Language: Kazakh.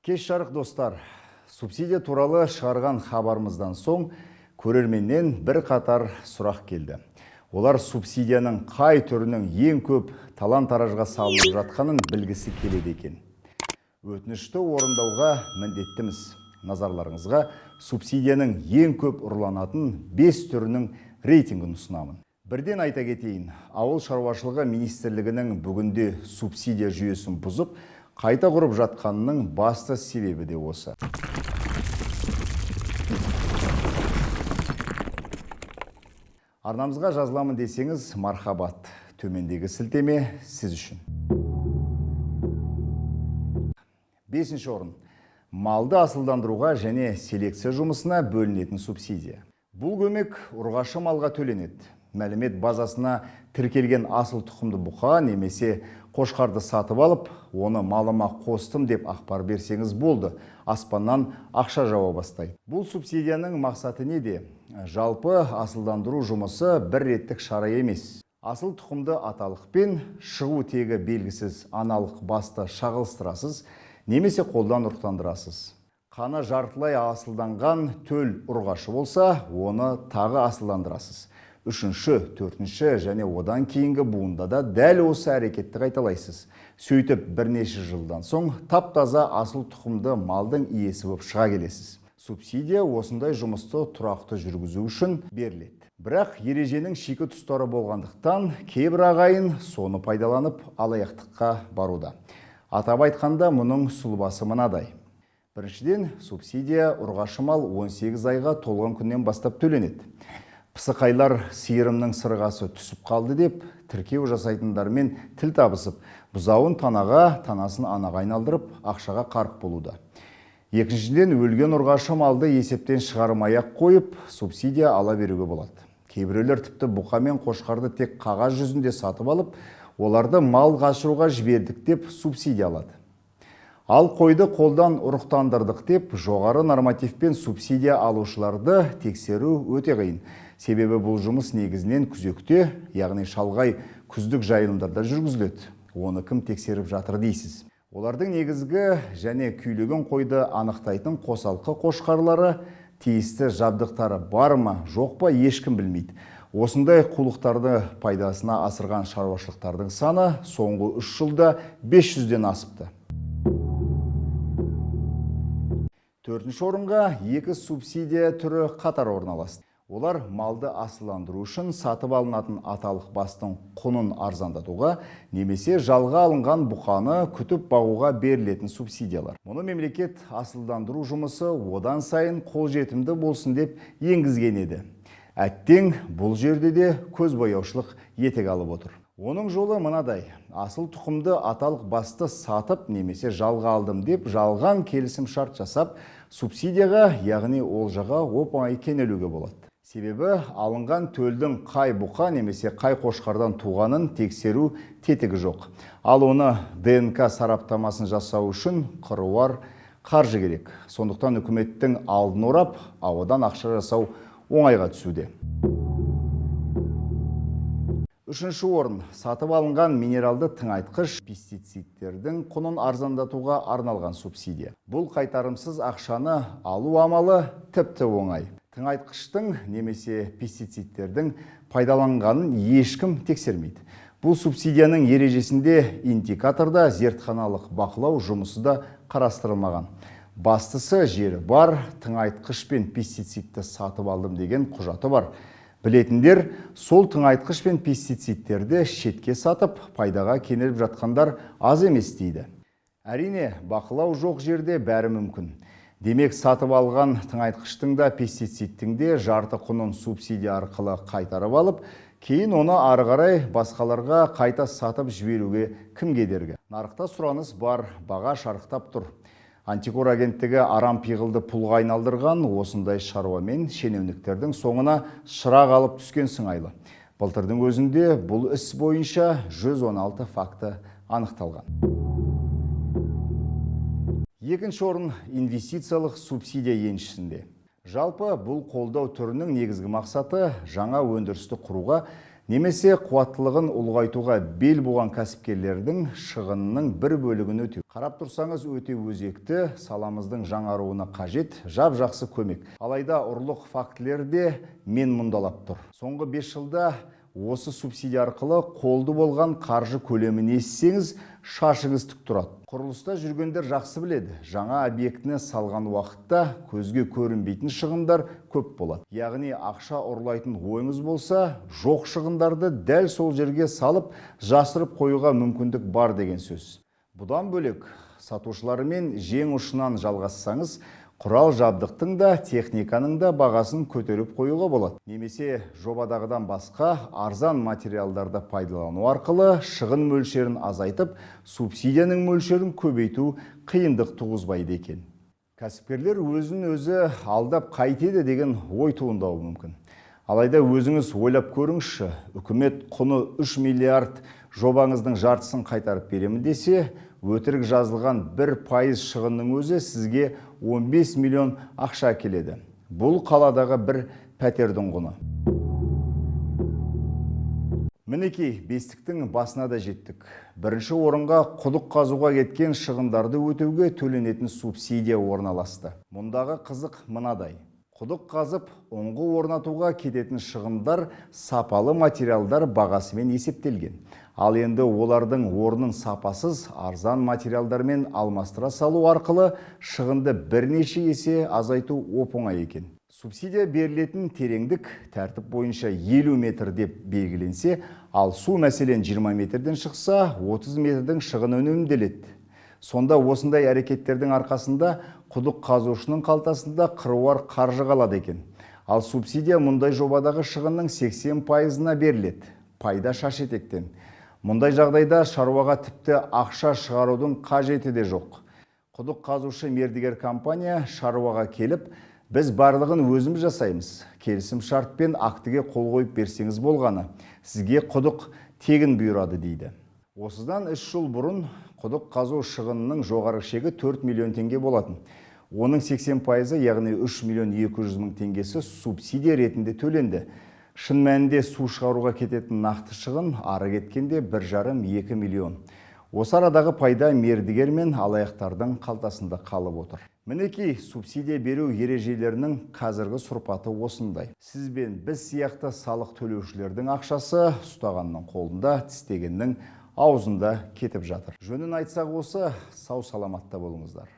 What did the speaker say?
Кеш жарық, достар! Субсидия туралы шығарған хабарымыздан соң көрерменнен бір қатар сұрақ келді. Олар субсидияның қай түрінің ең көп талан-таражға салынып жатқанын білгісі келеді екен. Өтінішті орындауға міндеттіміз. Назарларыңызға субсидияның ең көп ұрланатын 5 түрінің рейтингін ұсынамын. Бірден айта кетейін, Ауыл шаруашылығы министрлігінің бүгінде субсидия жүйесін бұзып, қайта құрып жатқанының басты себебі де осы. Арнамызға жазыламын десеңіз, мархабат. Төмендегі сілтеме сіз үшін. 5-ші орын. Малды асылдандыруға және селекция жұмысына бөлінетін субсидия. Бұл көмек ұрғашы малға төленеді. Мәлімет базасына тіркелген асыл тұқымды бұқа немесе қошқарды сатып алып, оны малыма қостым деп ақпар берсеңіз болды, аспаннан ақша жауа бастайды. Бұл субсидияның мақсаты неде? Жалпы асылдандыру жұмысы бір реттік шара емес. Асыл тұқымды аталықпен шығу тегі белгісіз аналық басты шағылыстырасыз немесе қолдан ұрықтандырасыз. Қаны жартылай асылданған төл ұрғашы болса, оны тағы асылдандырасыз. 3-ші, 4-ші және одан кейінгі буында да дәл осы әрекетті қайталайсыз. Сөйтіп бірнеше жылдан соң тап-таза асыл тұқымды малдың иесі болып шыға келесіз. Субсидия осындай жұмысты тұрақты жүргізу үшін беріледі. Бірақ ереженің шикі тұстары болғандықтан кейбір ағайын соны пайдаланып алаяқтыққа баруда. Атап айтқанда, мұның сұлбасы мынадай. Біріншіден, субсидия ұрғашы мал 18 айға толған күннен бастап төленеді. Пысықайлар сиырымның сырғасы түсіп қалды деп тіркеу жасайтындармен тіл табысып, бұзауын танаға, танасын анаға айналдырып, ақшаға қарық болуда. Екіншіден, өлген ұрғашы малды есептен шығармай-ақ қойып, субсидия ала беруге болады. Кейбіреулер тіпті бұқа мен қошқарды тек қағаз жүзінде сатып алып, оларды мал қашыруға жібердік деп субсидия алады. Ал қойды қолдан ұрықтандырдық деп жоғары нормативпен субсидия алушыларды тексеру өте қиын. Себебі бұл жұмыс негізінен күзекте, яғни шалғай күздік жайылымдарда жүргізіледі. Оны кім тексеріп жатыр дейсіз? Олардың негізгі және күйлеген қойды анықтайтын қосалқы қошқарлары, тиісті жабдықтары бар ма, жоқ па, ешкім білмейді. Осындай қулықтарды пайдасына асырған шаруашылықтардың саны соңғы 3 жылда 500-ден асыпты. 4-ші орынға екі субсидия түрі қатар орналасты. Олар малды асылдандыру үшін сатып алынатын аталық бастың құнын арзандатуға немесе жалға алынған бұқаны күтіп бағуға берілетін субсидиялар. Мұны мемлекет асылдандыру жұмысы одан сайын қолжетімді болсын деп енгізген еді. Әттең, бұл жерде де көзбояушылық етек алып отыр. Оның жолы мынадай: асыл тұқымды аталық басты сатып немесе жалға алдым деп жалған келісім шарт жасап, субсидияға, яғни олжаға оп-оңай кенелуге болады. Себебі алынған төлдің қай бұқа немесе қай қошқардан туғанын тексеру тетігі жоқ. Ал оны ДНК сараптамасын жасау үшін қыруар қаржы керек. Сондықтан үкіметтің алдын орап, ауадан ақша жасау оңайға түсуде. 3-ші орын. Сатып алынған минералды тыңайтқыш пестицидтердің құнын арзандатуға арналған субсидия. Бұл қайтарымсыз ақшаны алу амалы тіпті оңай. Тыңайтқыштың немесе пестицидтердің пайдаланғанын ешкім тексермейді. Бұл субсидияның ережесінде индикаторда зертханалық бақылау жұмысы да қарастырылмаған. Бастысы жері бар, тыңайтқыш пен пестицидті сатып алдым деген құжаты бар. Білетіндер сол тыңайтқыш пен пестицидтерді шетке сатып, пайдаға кенеліп жатқандар аз емес дейді. Әрине, бақылау жоқ жерде бәрі мүмкін. Демек, сатып алған тыңайтқыштың да пестицидтің де жарты құнын субсидия арқылы қайтарып алып, кейін оны ары қарай басқаларға қайта сатып жіберуге кім кедергі? Нарықта сұраныс бар, баға шарықтап тұр. Антикор агенттігі арам пиғылды пұлға айналдырған осындай шаруамен шенеуніктердің соңына шырақ алып түскен сыңайлы. Былтырдың өзінде бұл іс бойынша 116 факті анықталған. 2-ші орын инвестициялық субсидия еншісінде. Жалпы бұл қолдау түрінің негізгі мақсаты жаңа өндірісті құруға Немесе қуаттылығын ұлғайтуға бел буған кәсіпкерлердің шығынының бір бөлігін өтеу. Қарап тұрсаңыз, өте өзекті, саламыздың жаңаруына қажет, жап-жақсы көмек. Алайда ұрлық фактілері де мен мұндалап тұр. Соңғы 5 жылда осы субсидия арқылы қолды болған қаржы көлемін естісеңіз, шашыңыз тік тұрады. Құрылыста жүргендер жақсы біледі, жаңа объектіні салған уақытта көзге көрінбейтін шығындар көп болады. Яғни ақша ұрлайтын ойыңыз болса, жоқ шығындарды дәл сол жерге салып, жасырып қоюға мүмкіндік бар деген сөз. Бұдан бөлек, сатушылармен жең ұшынан жалғассаңыз, құрал жабдықтың да, техниканың да бағасын көтеріп қоюға болады. Немесе жобадағыдан басқа арзан материалдарды пайдалану арқылы шығын мөлшерін азайтып, субсидияның мөлшерін көбейту қиындық туғызбайды екен. Кәсіпкерлер өзін өзі алдап қайтеді деген ой туындауы мүмкін. Алайда өзіңіз ойлап көріңізші, үкімет құны 3 миллиард жобаңыздың жартысын қайтарып беремін десе, өтірік жазылған 1% шығынның өзі сізге 15 миллион ақша әкеледі. Бұл қаладағы бір пәтердің құны. Мінекей, бестіктің басына да жеттік. Бірінші орынға құдық қазуға кеткен шығындарды өтеуге төленетін субсидия орналасты. Мұндағы қызық мынадай. Құдық қазып, ұңғы орнатуға кететін шығындар сапалы материалдар бағасымен есептелген. Ал енді олардың орнын сапасыз арзан материалдармен алмастыра салу арқылы шығынды бірнеше есе азайту оп-оңай екен. Субсидия берілетін тереңдік тәртіп бойынша 50 метр деп белгіленсе, ал су мәселен 20 метрден шықса, 30 метрдің шығыны үнемделеді. Сонда осындай әрекеттердің арқасында құдық қазушының қалтасында қыруар қаржы қалады екен. Ал субсидия мұндай жобадағы шығынның 80%-ына беріледі. Пайда шаш етектен. Мұндай жағдайда шаруаға тіпті ақша шығарудың қажеті де жоқ. Құдық қазушы мердігер компания шаруаға келіп, біз барлығын өзіміз жасаймыз. Келісім шартпен актіге қол қойып берсеңіз болғаны. Сізге құдық тегін бұйырады дейді. Осыдан 3 жыл бұрын құдық қазу шығынының жоғарғы шегі 4 миллион теңге болатын. Оның 80%, яғни 3 миллион 200 мың теңгесі субсидия ретінде төленді. Шын мәнінде су шығаруға кететін нақты шығын ары кеткенде 1,5-2 миллион. Осы арадағы пайда мердігер мен алаяқтардың қалтасында қалып отыр. Мінекей, субсидия беру ережелерінің қазіргі сұрпаты осындай. Сіз бен біз сияқты салық төлеушілердің ақшасы ұстағанның қолында, тістегеннің аузында кетіп жатыр. Жөнін айтсақ осы, сау саламатта болыңыздар.